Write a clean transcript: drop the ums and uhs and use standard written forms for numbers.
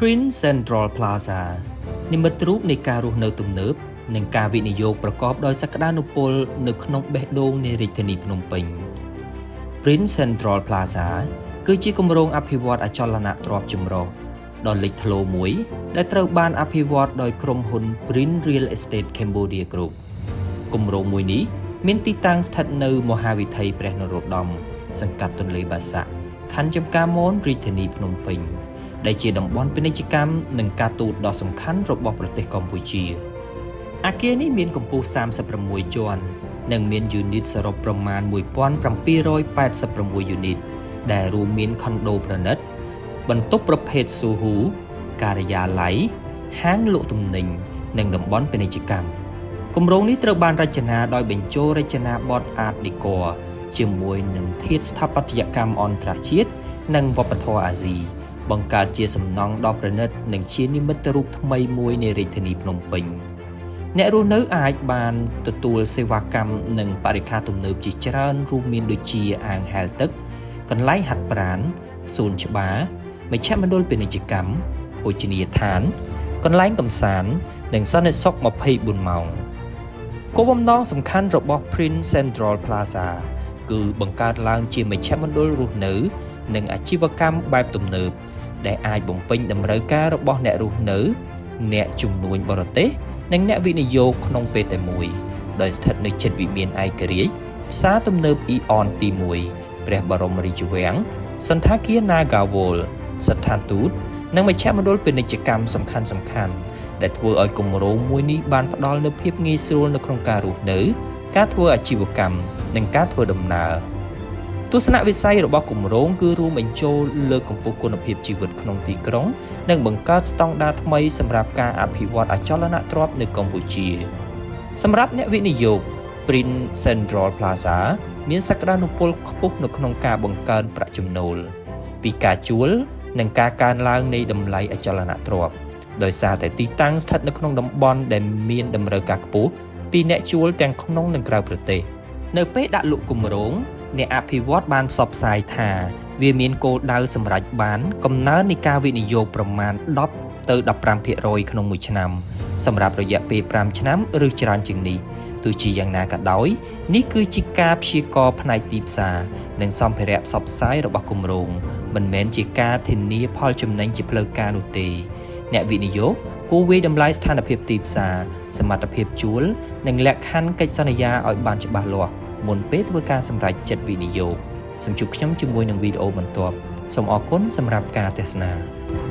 Prince Central Plaza និមិត្តរូបនៃការរស់នៅទំនើបនិងការវិនិយោគប្រកបដោយសក្តានុពលនៅក្នុងបេះដូងនៃរាជធានីភ្នំពេញ Prince Central Plaza គឺជាគម្រោងអភិវឌ្ឍអចលនទ្រព្យចម្រុះដ៏លេចធ្លោមួយ ដែលត្រូវបានអភិវឌ្ឍដោយក្រុមហ៊ុន Prince Real Estate Cambodia Group គម្រោងមួយនេះមានទីតាំងស្ថិតនៅមហាវិថីព្រះនរោត្តមសង្កាត់ទន្លេបាសាក់ខណ្ឌចំការមនរាជធានីភ្នំពេញ ដែលជាតំបន់ពាណិជ្ជកម្មនិងការទូតដ៏សំខាន់របស់ប្រទេសកម្ពុជា អគារនេះមានកម្ពស់36ជាន់និងមានយូនីតសរុបប្រមាណ1786យូនីតដែលរួមមានខុនដូប្រណិត បន្ទប់ប្រភេទស៊ូហ៊ូការិយាល័យហាងលក់ទំនិញនិងតំបន់ពាណិជ្ជកម្មគម្រោងនេះត្រូវបានរចនាដោយបញ្ចូលរចនាបថ Art Deco ជាមួយនឹងធាតុស្ថាបត្យកម្មអន្តរជាតិនិងវប្បធម៌អាស៊ីបង្កើតជាសំណង់ដ៏ប្រណិតនិងជានិមិត្តរូបថ្មីមួយនៃរាជធានីភ្នំពេញ អ្នករស់នៅអាចបានទទួលសេវាកម្មនិងបរិក្ខារទំនើបជាច្រើនរួមមានដូចជាអាងហែលទឹក កន្លែងហាត់ប្រាណសួនច្បារមជ្ឈមណ្ឌលពាណិជ្ជកម្មភោជនីយដ្ឋាន កន្លែងកម្សាន្តនិងសន្តិសុខ24ម៉ោងគោលបំណងសំខាន់របស់ Prince Central Plaza គឺបង្កើតឡើងជាមជ្ឈមណ្ឌលរស់នៅ និងអាជីវកម្មបែបទំនើបដែលអាចបំពេញតម្រូវការរបស់អ្នករស់នៅ អ្នកជំនួញបរទេស និងអ្នកវិនិយោគក្នុងពេលតែមួយដោយស្ថិតនៅជិតវិមានឯករាជ្យផ្សារទំនើបអ៊ីអនទី1ព្រះបរមរាជវាំងសន្តាគារ Nagawal ស្ថានទូតនិងមជ្ឈមណ្ឌលពាណិជ្ជកម្មសំខាន់សំខាន់ដែលធ្វើឲ្យគម្រោងមួយនេះបានផ្ដល់នូវភាពងាយស្រួលនៅក្នុងការរស់នៅ ការធ្វើអាជីវកម្មនិងការធ្វើដំណើរទស្សនវិស័យរបស់គម្រោងគឺរួមបញ្ចូលលើកកម្ពស់គុណភាពជីវិតក្នុងទីក្រុង និងបង្កើតស្តង់ដារថ្មីសម្រាប់ការអភិវឌ្ឍអចលនទ្រព្យនៅកម្ពុជា សម្រាប់អ្នកវិនិយោគ Prince Central Plaza មានសក្តានុពលខ្ពស់នៅក្នុងការបង្កើនប្រាក់ចំណូល ពីការជួលនិងការកើនឡើងនៃតម្លៃអចលនទ្រព្យដោយសារតែទីតាំងស្ថិតនៅក្នុងតំបន់ដែលមានតម្រូវការខ្ពស់ពីអ្នកជួលទាំងក្នុងនិងក្រៅប្រទេស នៅពេលដាក់លក់គម្រោងអ្នកអភិវឌ្ឍបានផ្សព្វផ្សាយថាវាមានគោលដៅសម្រេចបានកំណើននៃការវិនិយោគប្រមាណ10ទៅ15%ក្នុងមួយឆ្នាំសម្រាប់រយៈពេល5ឆ្នាំឬច្រើនជាងនេះទោះជាយ៉ាងណាក៏ដោយនេះគឺជាការព្យាករណ៍ផ្នែកទីផ្សារនិងសម្ភារៈផ្សព្វផ្សាយរបស់គម្រោងមិនមែនជាការធានាផលចំណេញជាផ្លូវការនោះទេអ្នកវិនិយោគគួរវាយតម្លៃស្ថានភាពទីផ្សារសមត្ថភាពជួលនិងលក្ខខណ្ឌកិច្ចសន្យាឲ្យបានច្បាស់លាស់មុនពេលធ្វើការសម្រេចចិត្តវិនិយោគសូមជួបខ្ញុំជាមួយនឹងវីដេអូបន្ទាប់សូមអរគុណសម្រាប់ការទស្សនា។